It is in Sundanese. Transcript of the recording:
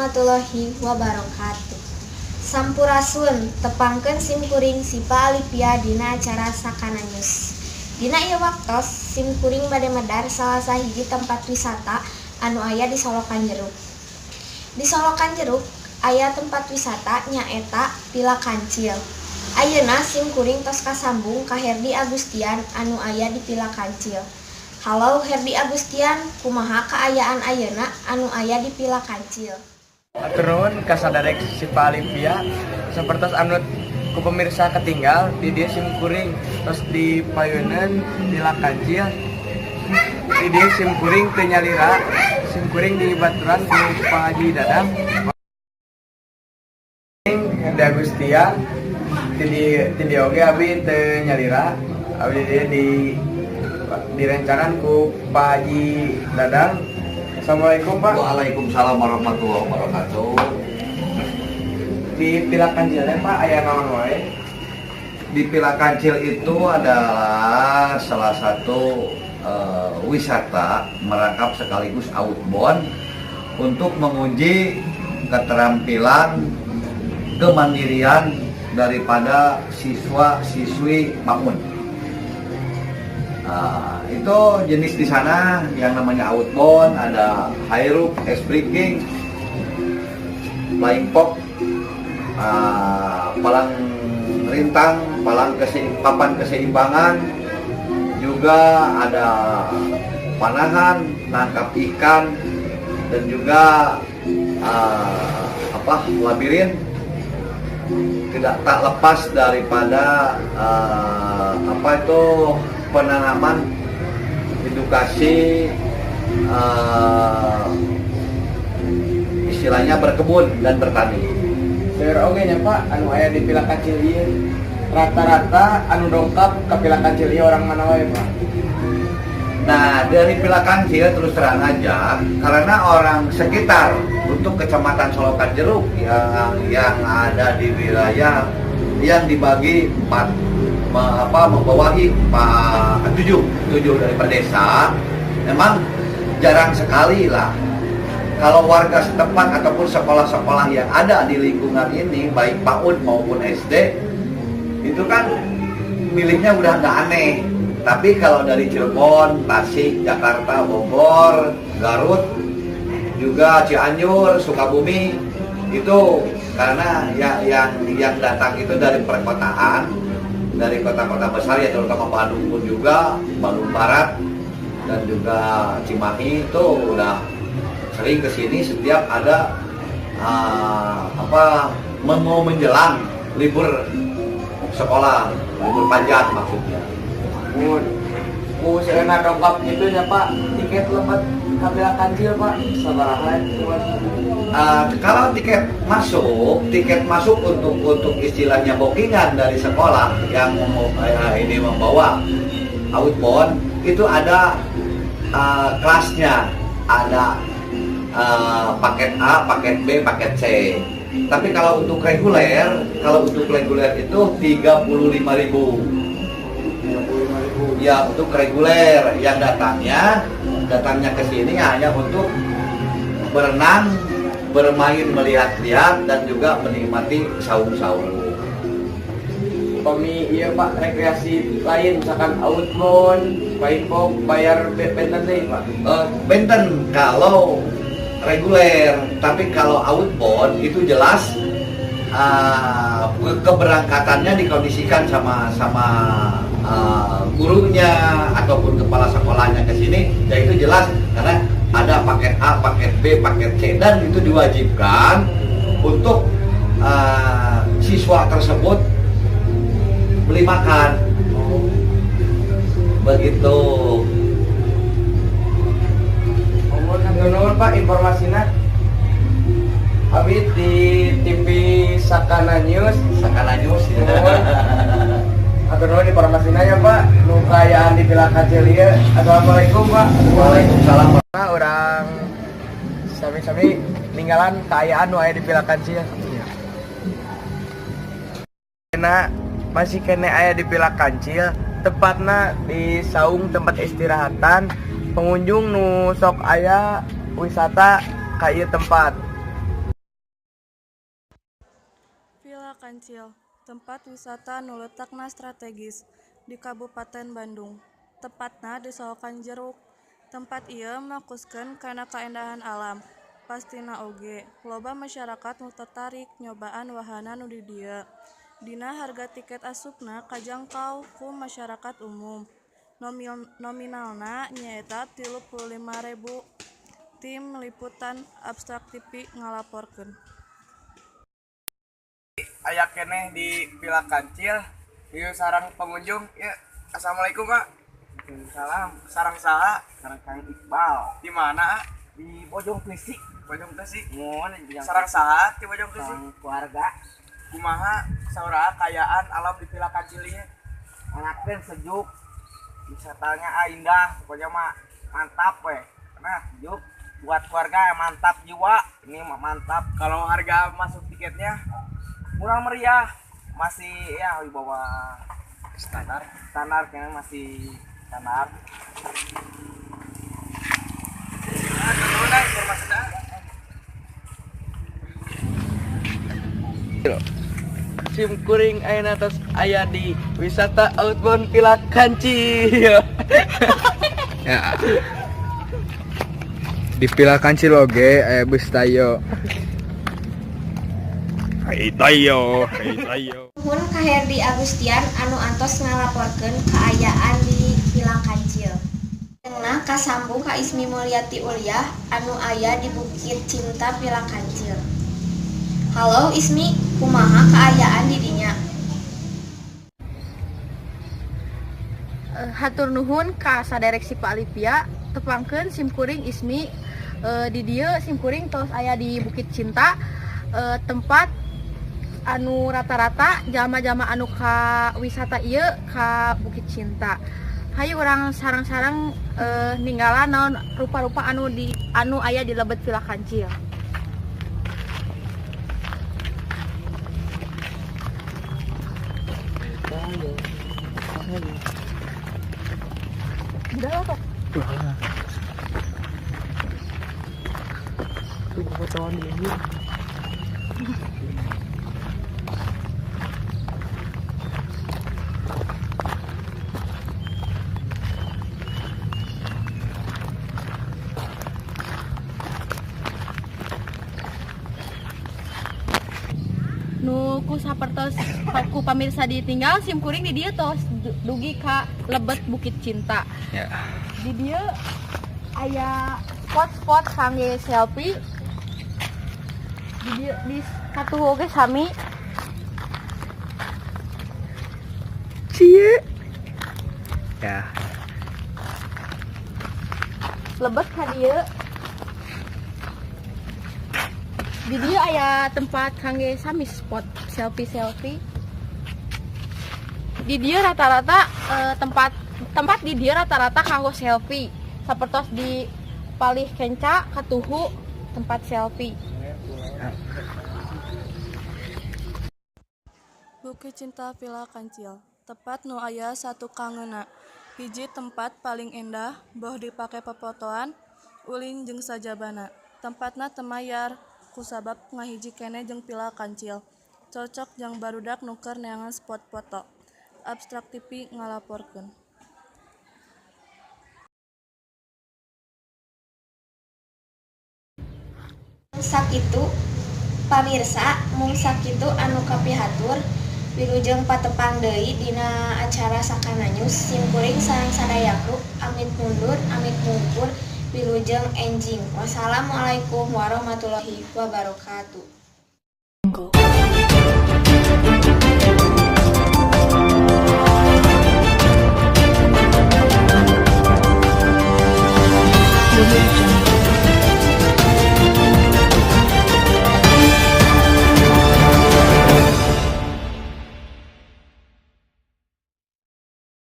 Warahmatullahi wabarakatuh. Sampurasun, tepangkeun sim kuring Sipa Alipia dina acara Sakana News. Dina ieu waktos sim kuring bade medar salah sahiji tempat wisata anu aya di Solokan Jeruk. Di Solokan Jeruk aya tempat wisata, nyaeta Villa Kancil. Ayeuna sim kuring tos kasambung ka Herdi Agustian anu aya di Villa Kancil. Halo, Herdi Agustian, kumaha kaayaan ayeuna anu aya di Villa Kancil? Hatur nuhun ka saderek Sipa Alipia. Sapertos anu ku pemirsa ketinggal, di dieu sim kuring tos di payuneun Villa Kancil. Di dieu sim kuring teu nyalira, sim kuring dibaturan ku Pak Haji Dadang. Herdi Agustian di oge abi teu nyalira, abi di dieu direncangan ku Pak Haji Dadang. Assalamualaikum, Pak. Waalaikumsalam warahmatullahi wabarakatuh. Di Villa Kancil teh, Pak, aya naon wae? Di Villa Kancil itu adalah salah satu wisata merangkap sekaligus outbound untuk menguji keterampilan kemandirian daripada siswa-siswi PAUD. Nah, itu jenis di sana yang namanya outbound, ada high rope, ice breaking, flying fox, palang rintang, papan keseimbangan, juga ada panahan, nangkap ikan, dan juga apa, labirin. Tidak tak lepas daripada apa itu, penanaman edukasi, istilahnya berkebun dan bertani. Seueur oge nya, Pak, anu aya di Villa Kancil ieu. Rata-rata anu dongkap ka Villa Kancil ieu orang mana wae, Pak? Nah, dari Villa Kancil terus terang aja, karena orang sekitar untuk Kecamatan Solokan Jeruk yang ada di wilayah yang dibagi empat, apa, membawahi empat, tujuh, tujuh dari desa, memang jarang sekali lah kalau warga setempat ataupun sekolah-sekolah yang ada di lingkungan ini, baik PAUD maupun SD, itu kan milihnya udah nggak aneh. Tapi kalau dari Cirebon, Tasik, Jakarta, Bogor, Garut, juga Cianjur, Sukabumi, itu karena ya yang datang itu dari perkotaan, dari kota-kota besar ya, terutama Bandung pun juga, Bandung Barat dan juga Cimahi itu udah sering ke sini setiap ada apa, mau menjelang libur sekolah, libur panjang maksudnya. Mun ku seueurna dongkap gitu nya, Pak, tiket lebet ka Villa Kancil, Pak, sabaraha cuman? Kalau tiket masuk untuk istilahnya bookingan dari sekolah yang mau ini membawa outbound itu ada kelasnya, ada paket A, paket B, paket C. Tapi kalau untuk reguler itu 35.000. 35.000. Ya, untuk reguler yang datangnya datangnya ke sini hanya untuk berenang, bermain, melihat-lihat, dan juga menikmati saung-saung. Upami iya, Pak, rekreasi lain misalkan outbound, flying fox, bayar benten deui, Pak? Benten kalau reguler, tapi kalau outbound itu jelas keberangkatannya dikondisikan sama sama gurunya ataupun kepala sekolahnya ke sini, ya itu jelas karena ada paket A, paket B, paket C, dan itu diwajibkan untuk siswa tersebut beli makan. Begitu. Nuhun, nuhun, Pak, informasinya. Abi di TV Sakana News. Sakana News ya. Nuhun. Hatur nuhun informasinya ya, Pak. Nu kaayaan di Villa Kancil ieu. Assalamualaikum, Pak. Waalaikumsalam. Pak, urang sami-sami ninggalan kaayaan nu aya di Villa Kancil. Nah, masih keneh aya di Villa Kancil, tepatna di saung tempat istirahatan pengunjung nu sok aya wisata ka ieu tempat. Kancil, tempat wisata nu letakna strategis di Kabupaten Bandung, tepatna di Solokan Jeruk. Tempat ieu makuskeun kana kaendahan alam, pastina oge loba masyarakat nu tertarik nyobaan wahana nu di dieu. Dina harga tiket asupna kajangkau ku masyarakat umum. Nominalna nyaeta 35.000. Tim Liputan Abstrak TV ngalaporkeun. Aya keneh di Villa Kancil ieu sareng pengunjung ya. Assalamualaikum, Pak. Waalaikumsalam. Sareng saha? Sareng Kang Iqbal. Di mana? Di Bojong Krisik. Bojong Krisik. Muhun di Sareng saha di Bojong Krisik? Sareng keluarga. Kumaha saur Aa kaayaan alam di Villa Kancil ieu? Enakeun, sejuk. Wisatanya indah, pokoknya mah mantap weh. Nah, sejuk buat keluarga, mantap jiwa. Ini mah mantap. Kalau harga masuk tiketnya? Murah meriah. Masih ya di bawah standar. Standar, kayaknya masih standar. Nah, dulu dah informasinya. Sim kuring ayeuna tos aya di wisata outbound Villa Kancil. Ya. Di Villa Kancil oge aya bus Tayo. Hei Tayo, hei Tayo. Nuhun ka Herdi Agustian anu antos ngalaporkeun kaayaan di Villa Kancil. Tengah kasambung ka Ismi Mulyati Ulyah anu aya di Bukit Cinta Villa Kancil. Halo Ismi, kumaha kaayaan di dinya? Hatur nuhun ka saderek Sipa Alipia, tepangkeun simkuring Ismi. Di dieu simkuring tos aya di Bukit Cinta, tempat anu rata-rata jalma-jalma anu ka wisata ieu ka Bukit Cinta. Hayu urang sareng-sareng ninggalan naon rupa-rupa anu aya di lebet Villa Kancil. Udah lah kok. Fotoan ini. Nu ku sapertos ku pamirsa ditinggal, sim kuring di dieu tos dugi ka lebet Bukit Cinta. Ya. Di dieu aya spot-spot kangge selfie. Di dieu di katuhu oge sami. Cie. Ya. Lebet ka dieu. Di dieu aya tempat kangge sami spot selfie-selfie. Di dieu rata-rata, tempat di dieu rata-rata kanggo selfie. Sapertos di palih kenca katuhu tempat selfie. Bukit Cinta Villa Kancil, tepat nu aya satukangeuna. Hiji tempat paling endah boh dipake popotoan, ulin jeung sajabana. Tempatna teu mayar kusabab ngahiji keneh jeung Villa Kancil. Cocok jang barudak nu keur neangan spot foto. Abstrak TV ngalaporkeun. Sakitu pamirsa, mung sakitu anu kapihatur. Wilujeng patepang deui dina acara Sakana News. Simkuring sareng sadaya kru amit mundur, amit mungkur. Wilujeng enjing. Wassalamualaikum warahmatullahi wabarakatuh.